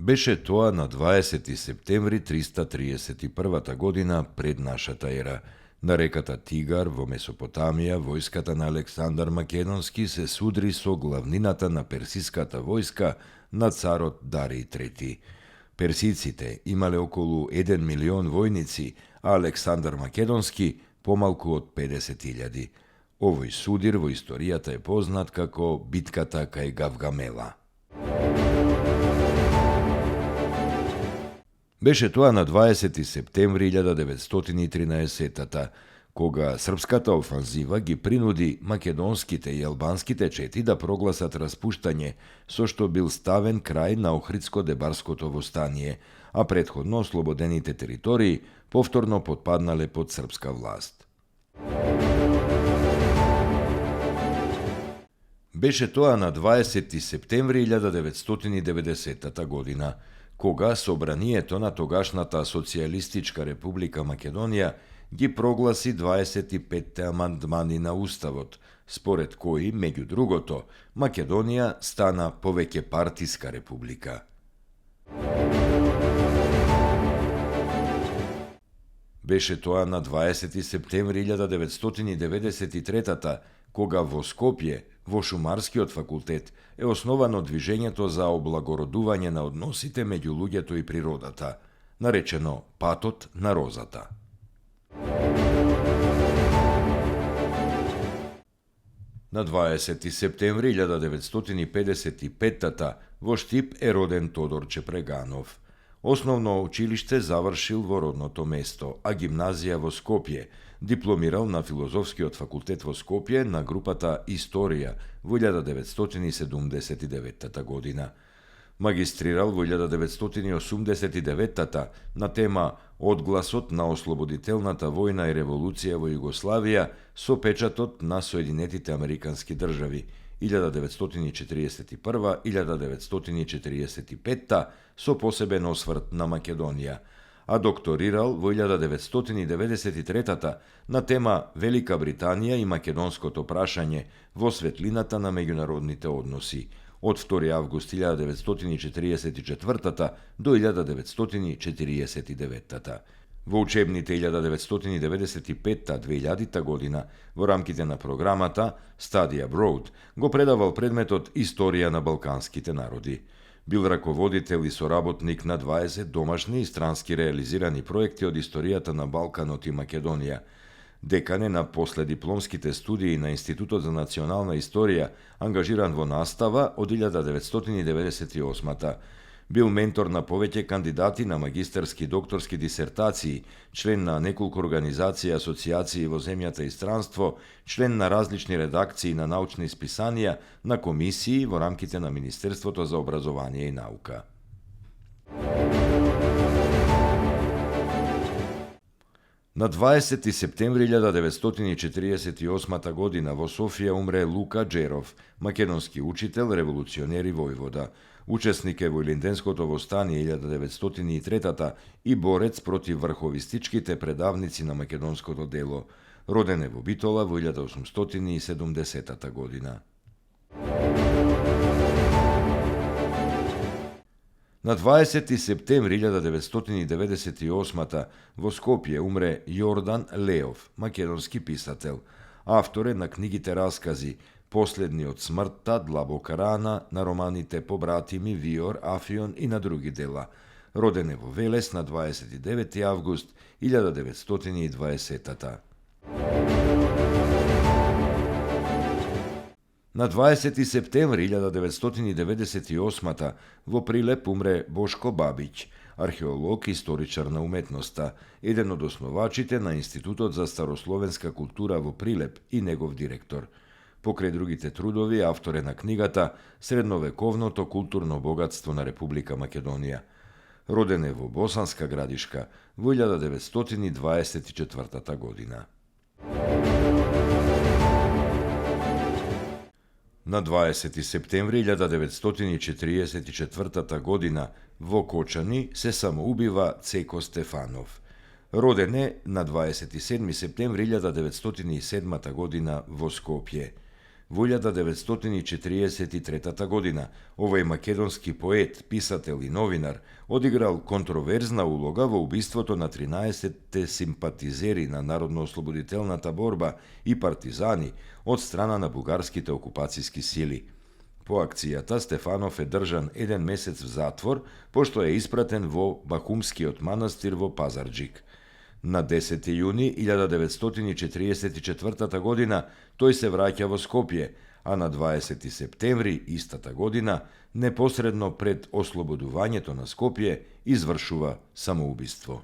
Беше тоа на 20 септември 331 година пред нашата ера. На реката Тигар во Месопотамија војската на Александар Македонски се судри со главнината на персиската војска на царот Дарий III. Персиците имале околу 1 милион војници, а Александар Македонски помалку од 50.000. Овој судир во историјата е познат како битката кај Гавгамела. Беше тоа на 20 септември 1913 кога српската офанзива ги принуди македонските и албанските чети да прогласат распуштање, со што бил ставен крај на Охридско-Дебарското востание, а претходно ослободените територии повторно потпаднале под српска власт. Беше тоа на 20 септември 1990 година, кога собранието на тогашната Социјалистичка република Македонија ги прогласи 25 амандмани на Уставот, според кои, меѓу другото, Македонија стана повеќе партиска република. Беше тоа на 20 септември 1993 кога во Скопје, во Шумарскиот факултет, е основано движењето за облагородување на односите меѓу луѓето и природата, наречено Патот на розата. На 20 септември 1955 во Штип е роден Тодор Чепреганов. Основно училиште завршил во родното место, а гимназија во Скопје. Дипломирал на Филозофскиот факултет во Скопје на групата Историја во 1979 година. Магистрирал во 1989 на тема Одгласот на ослободителната војна и револуција во Југославија со печатот на Соединетите Американски држави 1941-1945 со посебен осврт на Македонија, а докторирал во 1993 на тема Велика Британија и македонското прашање во светлината на меѓународните односи од 2 август 1944 до 1949. Во учебните 1995-2000 година во рамките на програмата Study Abroad го предавал предметот Историја на балканските народи. Бил раководител и соработник на 20 домашни и странски реализирани проекти од историјата на Балканот и Македонија. Декан е на последипломските студии на Институтот за национална историја, ангажиран во настава од 1998. Бил ментор на повеќе кандидати на магистерски и докторски дисертации, член на неколку организации и асоциации во земјата и странство, член на различни редакции на научни списанија, на комисии во рамките на Министерството за образование и наука. На 20 септември 1948 година во Софија умре Лука Джеров, македонски учител, револуционер и војвода. Учесник е во Илинденското востание 1903 и борец против врховистичките предавници на македонското дело. Роден е во Битола во 1870 година. На 20 септември 1998 во Скопје умре Јордан Леов, македонски писател. Автор е на книгите раскази Последни од смртта, Длабока рана, на романите Побратими, Виор, Афион и на други дела. Роден е во Велес на 29 август 1920. На 20 септември 1998 во Прилеп умре Бошко Бабиќ, археолог и историчар на уметноста, еден од основачите на Институтот за старословенска култура во Прилеп и негов директор. Покрај другите трудови, автор е на книгата Средновековното културно богатство на Република Македонија. Роден е во Босанска Градишка во 1924 година. На 20 септември 1944 година во Кочани се самоубива Цеко Стефанов. Роден е на 27 септември 1907 година во Скопје. во 1943 година овој македонски поет, писател и новинар одиграл контроверзна улога во убиството на 13 симпатизери на Народно-ослободителната борба и партизани од страна на бугарските окупацијски сили. По акцијата Стефанов е држан 1 месец в затвор, пошто е испратен во Бахумскиот манастир во Пазарџик. На 10. јуни 1944 година тој се враќа во Скопје, а на 20. септември истата година, непосредно пред ослободувањето на Скопје, извршува самоубиство.